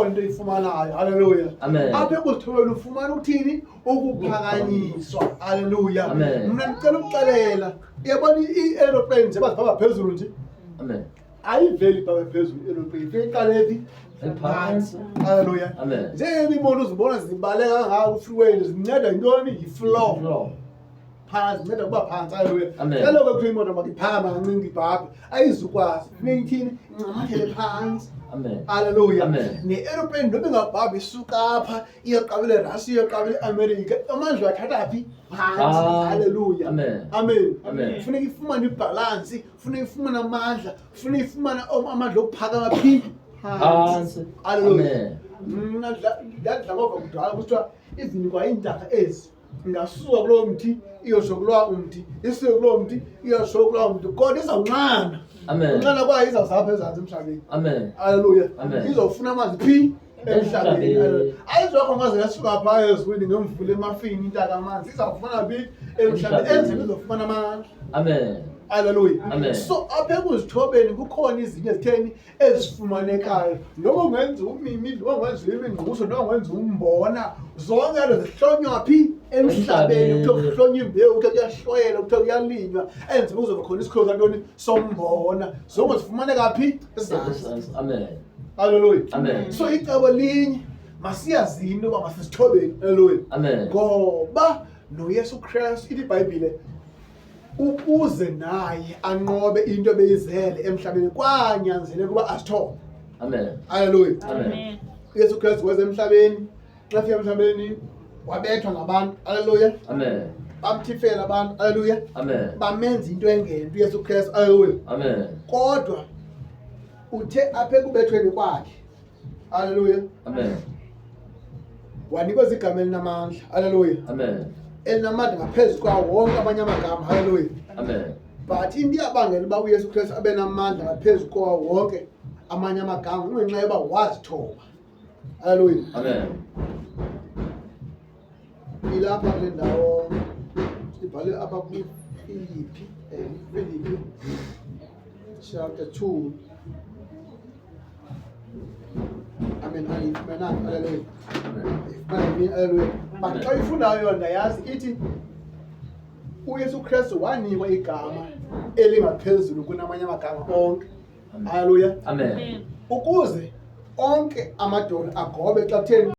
Ikhona into oyifumanayo. Haleluya. Amen. Apha ekuzithobeni ufumana ukuthini? Ukuphakanyiswa. Haleluya. Amen. Mna ndicela ukuxelela, uyabona i-aeroplane njengoba zibhaba phezulu nje, Amen. ayiveli ibhabe phezulu i-aeroplane, ifike iqale phi? Phantsi. Haleluya. Amen. Njengoba iimoto uzibona zibaleka kangaka kwi-freeway, zinceda yintoni? Yi-floor. Floor. Phantsi, zinceda ukuba phantsi. Haleluya. Amen. Kaloku kuthiwa imoto makiphakame kancinci ibhabhe, ayizukwazi. Funeka ithini? Incamathele phantsi. Amen. Haleluya. Amen. Ne-aeroplane noba ingabhabhi isuka apha iyoqabela eRussia, iyoqabela eAmerica, amandla athatha phi? Phantsi. Phantsi. Haleluya. Amen. Amen. Amen. Funeka ifumane ibhalansi, funeka ifumane amandla, funeka ifumane amandla okuphakama phi? Phantsi. Haleluya. Amen. Mna ndadla ngova kudala kuthiwa even kwa iintaka ezi ingasuka kuloo mthi iyosho kulaa umthi, isuke kuloo mthi iyosho kulaa mthi, kodwa izawunxana. Amen. Unxana kwayo izawuzapha ezantsi emhlabeni. Amen. Haleluya. Amen. Izofuna amanzi phi? Emhlabeni. Emhlabeni. Ayizokho ngaze yasuka phaa ezulwini ngemvula emafini intaka amanzi, izawufuna phi? Emhlabeni. Emhlabeni. Enzele izofumana amandla. Amen. Haleluya. Amen. So apha ekuzithobeni kukhona izinto ezitheni ezifumanekayo, noba ungenza umimi, noba ungenza imingqusho, noba ungenza umbona, zonke lezo zihlonywa phi? Emhlabeni. Emhlabeni. Kuthiwa kuhlonywa imbewu, kuthiwa kuyahlwayelwa, kuthiwa kuyalinywa, enze kuzoba khona isikhulu santoni? Sombona. Zonke zifumaneka phi? Ezantsi. Amen. Haleluya. Amen. So icebo linye, masiyazini into yoba masizithobeni. Haleluya. Amen. Ngoba noYesu Kristu, ithi iBhayibhile, ukuze naye anqobe into ebeyizele emhlabeni kwanyanzeleka ukuba azithobe. Amen. Haleluya. Amen. uYesu Kristu weza emhlabeni, xa efika emhlabeni wabethwa ngabantu. Haleluya. Amen. Bamthifela abantu. Haleluya. Amen. Bamenza into engento uYesu Kristu. Haleluya. Amen. Kodwa uthe apha ekubethweni kwakhe, haleluya, Amen. wanikwa igama elinamandla. Haleluya. Amen. Elinamandla ngaphezu kwawo wonke amanye amagama. Haleluya. Amen. But into iyabangela uba uYesu Kristu abe namandla ngaphezu kwawo wonke amanye amagama kungenxa yoba wazithoba. Haleluya. Amen. Ilapha kule ndawo ibhalwe apha kuFilipi, Filipi chapter 2. Amen. Ayifumenanga. Haleluya. Amen. Amen. Haleluya. But xa uyifundayo yona yazi ithi uYesu Kristu wanikwa igama elingaphezulu kunamanye amagama onke. Haleluya. Amen. Ukuze onke amadolo agobe xa kutheni?